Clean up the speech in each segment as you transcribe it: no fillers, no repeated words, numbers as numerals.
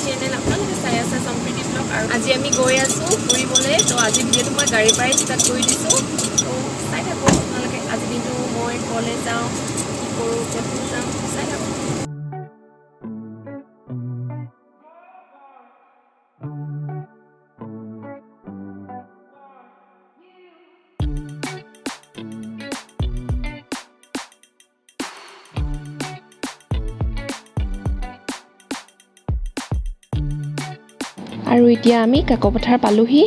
Channel. আপোনালোকে চাই আছে সম্প্ৰীতি ব্লগ আৰু আজি আমি গৈ আছোঁ ফুৰিবলৈ। তো আজি ভিডিঅ'টো মই গাড়ীৰ পৰাই ষ্টাৰ্ট কৰি দিছোঁ, তো চাই থাকোঁ আপোনালোকে। আজি দিনটো মই ক'লৈ যাওঁ, কি কৰোঁ, ক'ত যাওঁ চাই থাকোঁ। আৰু এতিয়া আমি কাকপথাৰ পালোহি।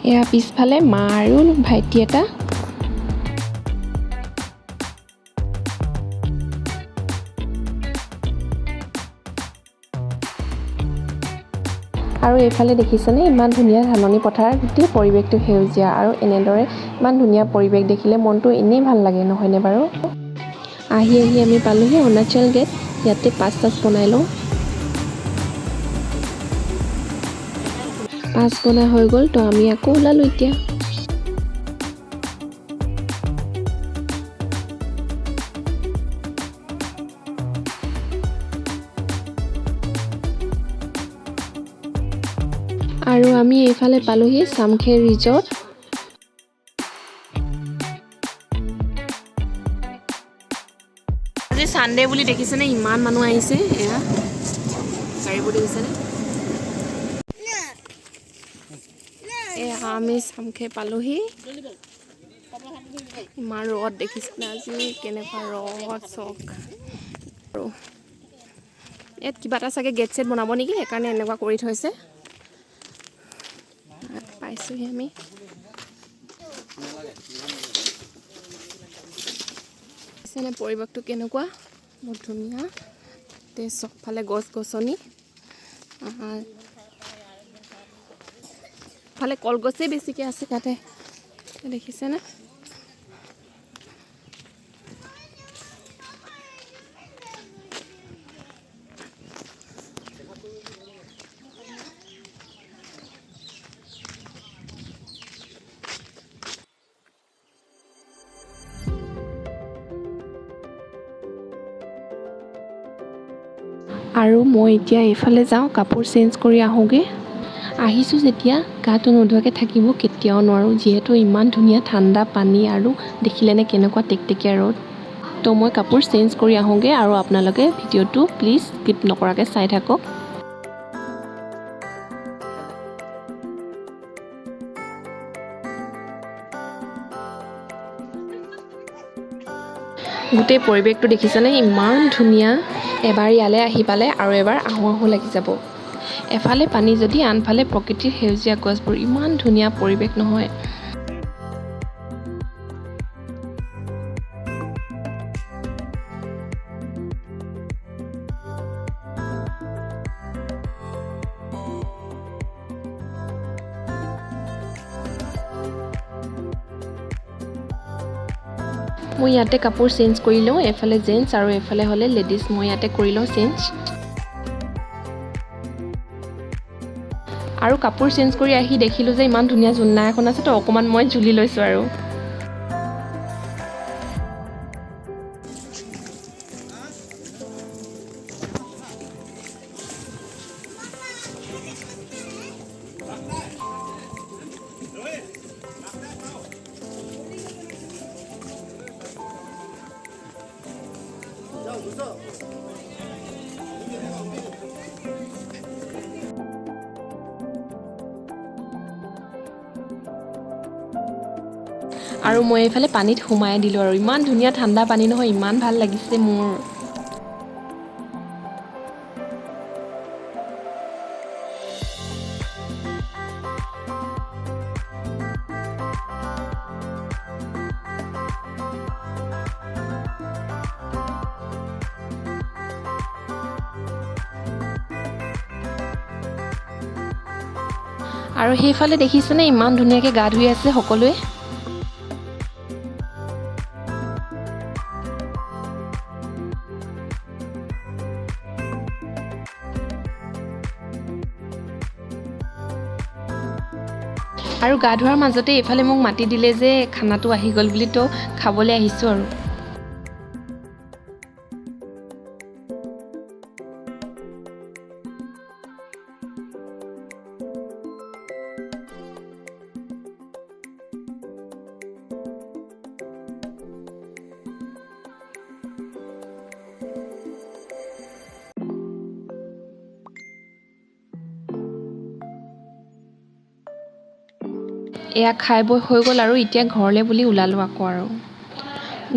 এয়া পিছফালে মা আৰু ভাইটি এটা। আৰু এইফালে দেখিছেনে ইমান ধুনীয়া ধাননি পথাৰ, গোটেই পৰিৱেশটো সেউজীয়া আৰু এনেদৰে ইমান ধুনীয়া পৰিৱেশ দেখিলে মনটো এনেই ভাল লাগে, নহয়নে বাৰু? আহি আহি আমি পালোহি অৰুণাচল গেট। ইয়াতে পাছ চাছ বনাই লওঁ। পাছ বনাই হৈ গ'ল, তো আমি আকৌ ওলালোঁ এতিয়া। আৰু আমি এইফালে পালোহি চামখে ৰিজৰ্ট। আজি ছানডে বুলি দেখিছেনে ইমান মানুহ আহিছে। এয়া গাড়ীবোৰ দেখিছেনে? এয়া আমি চামখে পালোহি। ইমান ৰ'দ দেখিছেনে আজি, কেনেকুৱা ৰ'দ চক। আৰু ইয়াত কিবা এটা চাগে গেট চেট বনাব নেকি, সেইকাৰণে এনেকুৱা কৰি থৈছে। পাইছোঁহি আমি। পৰিৱেশটো কেনেকুৱা, বহুত ধুনীয়া। চবফালে গছ গছনি, ফালে কলগছেই বেছিকৈ আছে তাতে, দেখিছেনে? আৰু মই এতিয়া এইফালে যাওঁ, কাপোৰ চেঞ্জ কৰি আহোঁগৈ। আহিছোঁ যেতিয়া গাটো নোধোৱাকৈ থাকিব কেতিয়াও নোৱাৰোঁ, যিহেতু ইমান ধুনীয়া ঠাণ্ডা পানী আৰু দেখিলেনে কেনেকুৱা টেকটেকীয়া ৰ'দ। তো মই কাপোৰ চেঞ্জ কৰি আহোঁগৈ আৰু আপোনালোকে ভিডিঅ'টো প্লিজ স্কিপ নকৰাকৈ চাই থাকক। গোটেই পৰিৱেশটো দেখিছেনে ইমান ধুনীয়া। এবাৰ ইয়ালৈ আহি পালে আৰু এবাৰ আহোঁ আহোঁ লাগি যাব। এফালে পানী যদি আনফালে প্ৰকৃতিৰ সেউজীয়া গছবোৰ, ইমান ধুনীয়া পৰিৱেশ নহয়। মই ইয়াতে কাপোৰ চেঞ্জ কৰি লওঁ, এফালে জেণ্টছ আৰু এফালে হ'লে লেডিজ, মই ইয়াতে কৰি লওঁ চেঞ্জ। আৰু কাপোৰ চেঞ্জ কৰি আহি দেখিলোঁ যে ইমান ধুনীয়া ঝুলনা এখন আছে, তো অকণমান মই ঝুলি লৈছোঁ। আৰু আৰু মই এইফালে পানীত সোমাই দিলোঁ। আৰু ইমান ধুনীয়া ঠাণ্ডা পানী নহয়, ইমান ভাল লাগিছে মোৰ। আৰু সেইফালে দেখিছেনে ইমান ধুনীয়াকৈ গা ধুই আছে সকলোৱে। আৰু গা ধোৱাৰ মাজতে এইফালে মোক মাতি দিলে যে খানাটো আহি গ'ল বুলি, তো খাবলৈ আহিছোঁ আৰু। এয়া খাই বৈ হৈ গ'ল আৰু এতিয়া ঘৰলৈ বুলি ওলালোঁ আকৌ। আৰু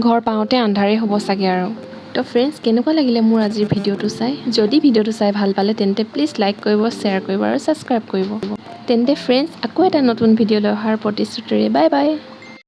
ঘৰ পাওঁতে আন্ধাৰেই হ'ব চাগে আৰু। তো ফ্ৰেণ্ডছ, কেনেকুৱা লাগিলে মোৰ আজিৰ ভিডিঅ'টো চাই? যদি ভিডিঅ'টো চাই ভাল পালে, তেন্তে প্লিজ লাইক কৰিব, শ্বেয়াৰ কৰিব আৰু ছাবস্ক্ৰাইব কৰিব। তেন্তে ফ্ৰেণ্ডছ, আকৌ এটা নতুন ভিডিঅ' লৈ অহাৰ প্ৰতিশ্ৰুতিৰে বাই বাই।